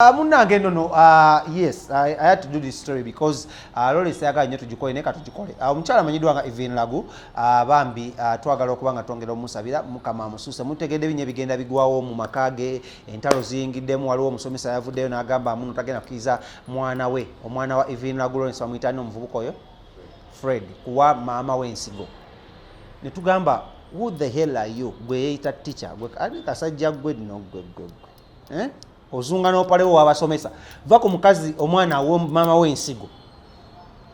Munnange nno, yes, I had to do this story because Lawrence ayagala nnyo tugikole, naye katugikole. Omukyala amanyiddwa nga Evelyn Lagu, bambi, twagala okuba nga twongera omusabira Mukama amusuuse. Mutegedde binyo ebigenda bigwawo mu maka ge, entalo ziyingiddemu. Waliwo omusomesa yavuddeyo n'agamba muno tagenda kukkiriza mwana we, omwana wa Evelyn Lagu, Lawrence bamuyita nni omuvubuka oyo, Fred, kuwa maama w'ensigo. Ne tugamba, "Who the hell are you?" Gwe yeeyita teacher, gwe ani kasajja gwe nno, gwe gwe gwe, eh? Ozunga n'opalewo wabasomesa, va ku mukazi, omwana wo maama w'ensigo,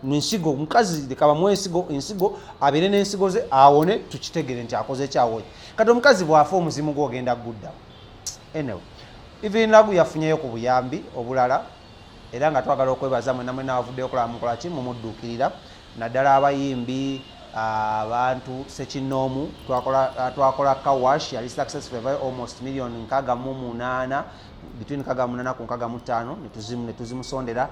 ensigo omukazi leka bamuwe ensigo, ensigo abeere n'ensigo ze awone, tukitegere nti akoze kyawonye. Kati omukazi bw'afa omuzimu gwe ogenda guddawo. Anyway, Evelyn Lagu yafunyeyo ku buyambi obulala, era nga twagala okwebaza mwena mwena abavuddeyo okulaba mukola ki, mumudduukirira, naddala abayimbi, abantu sekinnoomu. Twakola car wash, yali successful, evayo almost million 68, between 68 ku 65, netuzimusondera.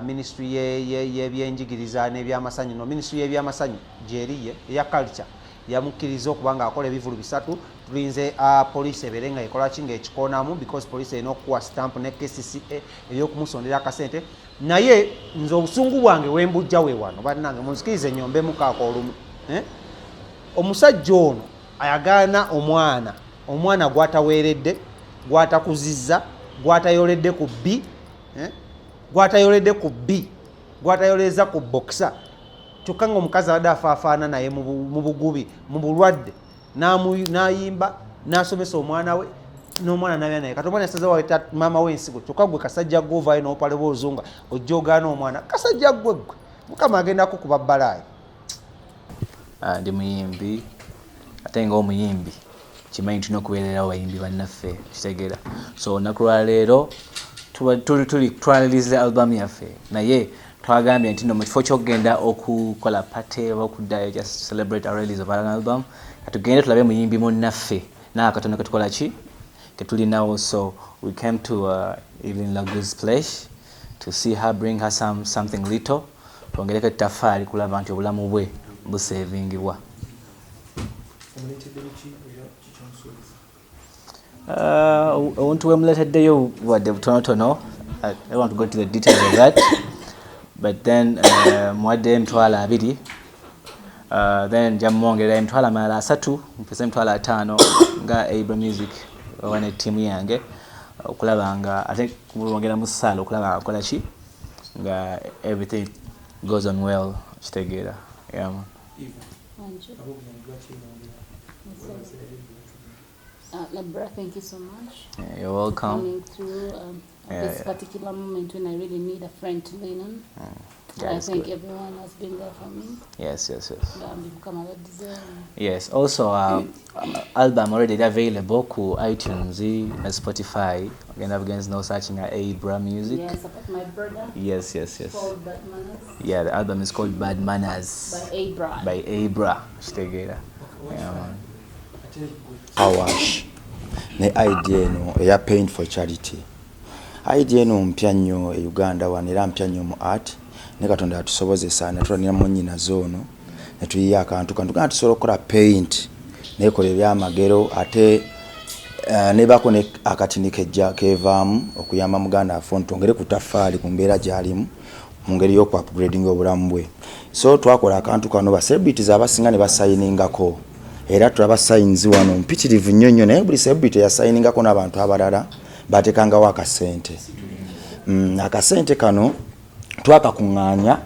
Ministry y'ebyenjigiriza n'ebyamasanyu, no ministry y'ebyamasanyu gyeriye eya culture yamukkiriza okuba nga akola ebivulu bisatu. Tulinze poliisi ebeere nga ekola ki, ngaekikoonamu, because poliisi erina okukuwa stamp ne KCCA ey'okumusondera akasente. Naye nze obusungu bwange wembujja we wano, bannange munzikirize nyombemukaako olumu, eh? Omusajja ono ayagaana omwana, omwana gwataweeredde, gwatakuzizza, gwatayoledde ku bbi, eh? Gwatayoledde ku bbi, gwatayoleza ku boxer, kyokka nga omukazi abadde afaafaana naye mu bugubi, mu bulwadde, n'ayimba n'asomesa omwana we, n'omwana nabya naye. Kati omwana yasazewo aweta maama w'ensigo, kyokka gwe kasajja gwe ovaayo n'opaleba ozunga, ojja ogaana omwana. Kasajja gwe gwe, Mukama agenda kukuba bbalaayi. Ah, ndi muyimbi, ate nga omuyimbi kimanyi tulina okubeererawo bayimbi bannaffe, kitegeera? So olunaku lwaleero tuli twaniriza album yaffe, naye twagambye nti no mu kifo ky'okugenda okukola party oba okuddayo just celebrate our release of our album, katugende tulabe muyimbi munnaffe n'akatono ketukola ki ketulinawo. So we came to Evelyn Lagu's place to see her, bring her something little, twongereko ettafaali kulaba nti obulamu bwe busavingibwa. Omuleetedde biki era kikyomusuubiza? Obuntu bwemuleeteddeyo wadde butonotono, I don't want to go into the details of that, but then muwadde 20,000, then nja mwongerera 30,000, mpese 50,000 nga Abra Music oba ne ttiimu yange, okulaba nga ate kumwongera mu ssaala okulaba nga akola ki, nga everything goes on well, kitegeera? Yeah, man. Eva, Wanje. ab'obuyambi lwaki yongera webaza ebintu? Labra, thank you so much Yeah, you're welcome. for coming through at this particular moment when I really need a friend to lean on. Yeah, I it's think good. everyone has been there for me. Yes. Bambi Mukama abaddizeewo. Yes, also album already available ku iTunes na Spotify. Ogenda bugenzi no searching at Abra Music. Yeah, support my brother. Yes. Called Bad Manners. Yeah, the album is called Bad Manners. By Abra. By Abra. Kitegeera? Yeah, man. Ate gwe? Car wash ne idea eno eya paint for charity, idea eno mpya nnyo e Uganda wano, era mpya nnyo mu art, ne Katonda atusobozesa netulwaniramu nnyinazo ono ne tuyiya akantu kano tugamba tusobola okukola paint nekola ebyamagero, ate nebako ne akatini kejja kevaamu okuyamba muganda waffe ono, twongere ku taffaali ku mbeera gy'alimu mu ngeri y'oku upgrading obulamu bwe. So twakola akantu kano, ba celebrities abasinga ne basayiningako, era tulaba signs wano mpitirivu nnyo nnyo, naye buli celebrity yasayiningako n'abantu abalala batekangawo akasente. Akasente kano twakakuŋŋaanya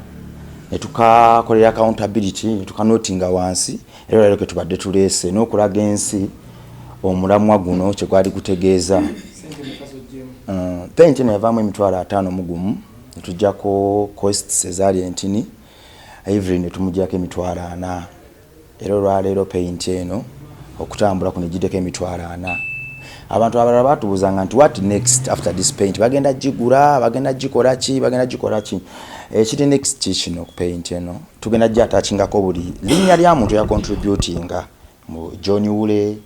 ne tukakolera accountability, ne tukanotinga wansi, era leero ke tubadde tuleese n'okulaga ensi omulamwa guno kye gwali gutegeeza. Sente meka zoggyemu? Paint eno yavaamu 51,000, netujjako costs ezaali entini, Evelyn netumugyako 40,000, era olwaleero paint eno okutambula kuno egiddeko 40,000. Abantu abalala batubuuzanga nti, "What next after this paint? Bagenda gigula, bagenda gikola ki, bagenda gikola ki?" Ekiri next kikino: ku paint eno tugenda gyatachingako buli linnya lya muntu yacontributinga, mu John Wule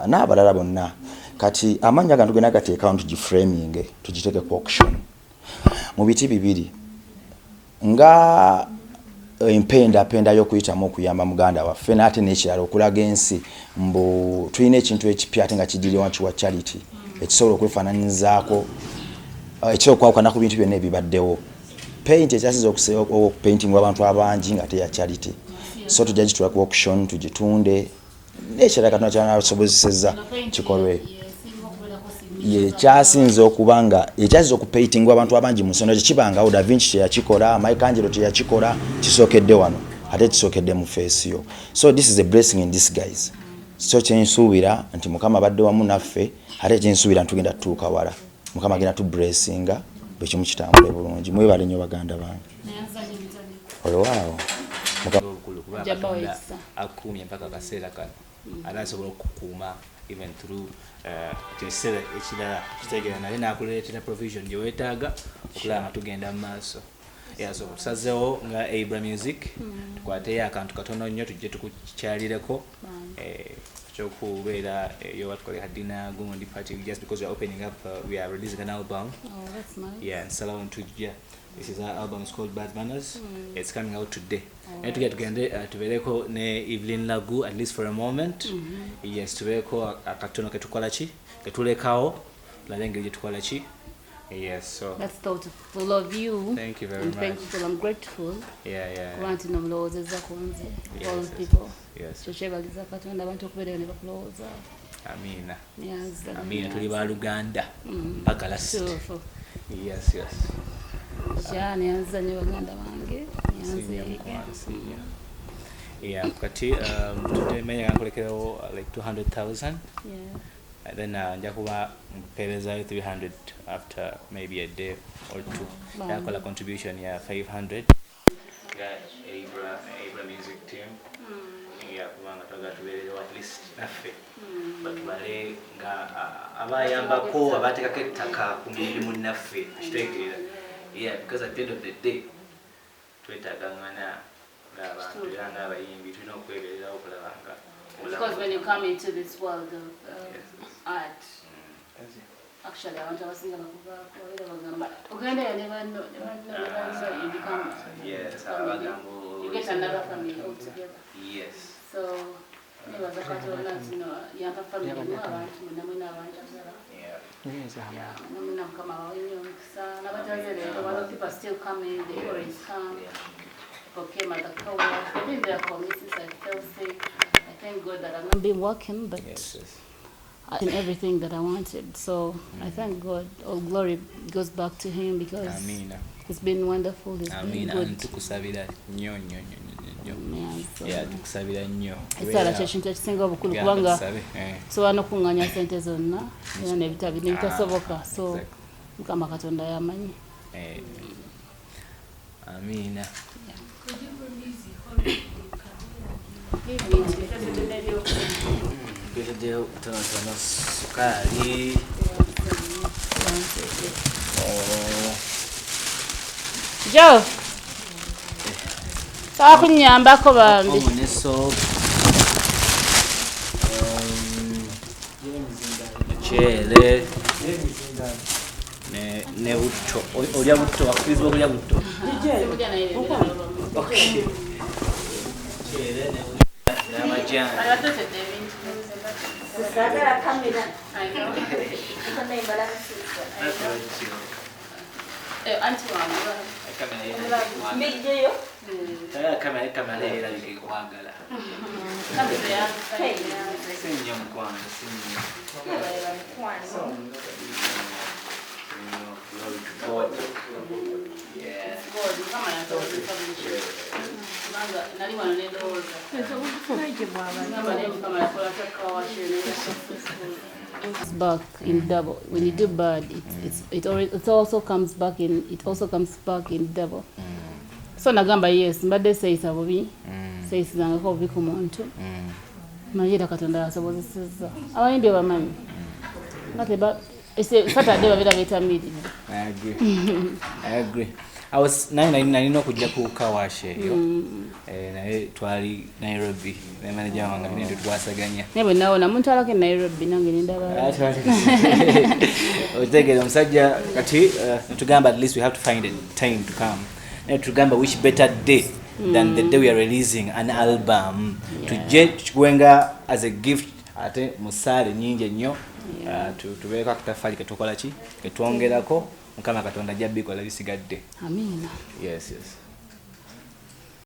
n'abalala bonna. Kati amannya gano tugenda gateekawo, tugiframing, tugiteeke ku auction mu biti bibiri nga empendapenda y'okuyitamu okuyamba muganda waffe, n'ate n'ekirala okulaga ensi mbu tulina ekintu ekipya ate nga kigiri wanki wa charity. Ekisobola okwefaananyizaako, ekisobola okwawukana ku bintu byonna ebibaddewo. Paint ekyasinze okupaintingwa abantu abangi nga teya charity, so tujja gitula ku auction tugitunde n'ekirala Katonda kyanasobozesezza kikolwe. Yekyasinze okuba nga ekyasinze okupaintingwa abantu abangi mu nsonda. Tekibangawo. Da Vinci teyakikola, Michelangelo teyakikola, kisookedde wano ate kisookedde mu face yo. So this is a blessing in disguise. So kyensuubira nti Mukama abadde wamu naffe, ate kyensuubira nti tugenda tutuuka wala. Mukama agenda tublessinga buli kimu kitambule bulungi. Mwebale nnyo, baganda bange. Olwaawo. Obukulu kuba Katonda akuumye mpaka akaseera kano, ate asobola okukuuma even through ekiseera ekirala, kitegeera, naye nakuleetera provision gye weetaaga okulaba nga tugenda mu maaso. Yeah, so tusazeewo nga Abra Music tukwateyo akantu katono nnyo tujje tukukyalireko, ekyokubeera eyo batukole kadina gundi party, just because we are opening up, we are releasing an album. Oh, that's nice. Yeah, nsalawo ntujja. This is our album, it's called Bad Manners. It's coming out today. Naye tugenda tugende tubeereko ne Evelyn Lagu at least for a moment. Yes, tubeereko akatono ketukola ki ketulekawo, tulabe engeri gyetukola ki. Yes, so That's thoughtful of you. Thank you very I'm much. thankful, I'm grateful. Kuba nti nomulowoozezza ku nze, all people. Kyo kyebaliza Katonda, abantu okubeerayo ne bakulowooza. Amina. Neyanza. Amina, tuli baluganda mpaka last. Kituufu. Yes. Kya neyanza nnyo, baganda bange. Senior. Neyanzeege. Mukwano, senior. Yeah, kati today menya nkulekerewo like 200,000. And then nja kuba mpeerezayo 300 after maybe a day or two. Bambi. Yakola contribution ya 500 nga Abra Music team. Yeah, kubanga twagala tubeerewo at least naffe batubale nga abayambako abateekako ettaka ku mirimu naffe, kitegeera. Yeah, because at the end of the day twetaagangana ng'abantu era ng'abayimbi tulina okwebererawo okulaba nga Because when you come into this world of art, actually abantu abasinga bakuvaako era bagamba ogendayo ne banno ne banno ne banno, you become family. Abagambo. You get another family altogether. So nebaza Katonda nti no yampa family mu abantu mwena mwena abanjagala. Namwena Mukama abawe nnyo omukisa n'abataze leero. A lot of people are still coming, they always come. People came at the car wash. They've been there for me since I fell sick. I thank God that I've not been working, but in everything that I wanted. So I thank God. All glory goes back to Him because Amina. He's been wonderful. He's been Amina. good. Tukusabira nnyo nnyo nnyo nnyo nnyo. Yeah, so Yeah, tukusabira nnyo. Esaala kyekintu ekisinga obukulu Gamba kubanga tusabe, eh. tusobola n'okuŋŋaanya sente zonna era nebitasoboka, so Mukama Katonda yamanyi. Eh, amiina. Could you release the holiday? Tutegeddeo tonotono sukaali. Oh, Jo sobola kunnyambako bambi. Omo ne soap. Muceere ne butto. Olya butto, wakubirizibwa okulya butto. Okay. Muceere ne butto n'amajaani. Saagala kamera. Tonembala. Anti wange. Mbijjeyo. Kamera, kamera erabika ekwagala. Si nnyo, mukwano, si nnyo. Nnyo, glory to God. Yeah. Kubanga nali wano nendowooza. Ngamba naye Mukama yakola atya car wash eno era successful. It's back in double. When you do bad, it also comes back in it also comes back in double. So nagamba yes, mbadde seeyisa bubi, seeyisizangako bubi ku muntu. Naye era Katonda yasobozesezza. Abayimbi bamanyi. Nga teba Saturday babeera beetamiiridde. I agree. I agree. I was naye nalina okujja ku car wash eyo. Eh, naye twali Nairobi ne manager wange nende tukwasaganya. Naye bwe nawona muntwalako e Nairobi nange nendaba. Otegeera omusajja kati tugamba at least we have to find a time to come. Naye tugamba which better day than the day we are releasing an album. Tujje tukikuwenga as a gift ate mu ssaala nnyingi ennyo. Tubeeko akatafaali ketukola ki ketwongerako. Mukama Katonda ajja bikola bisigadde. Amiina. Yes.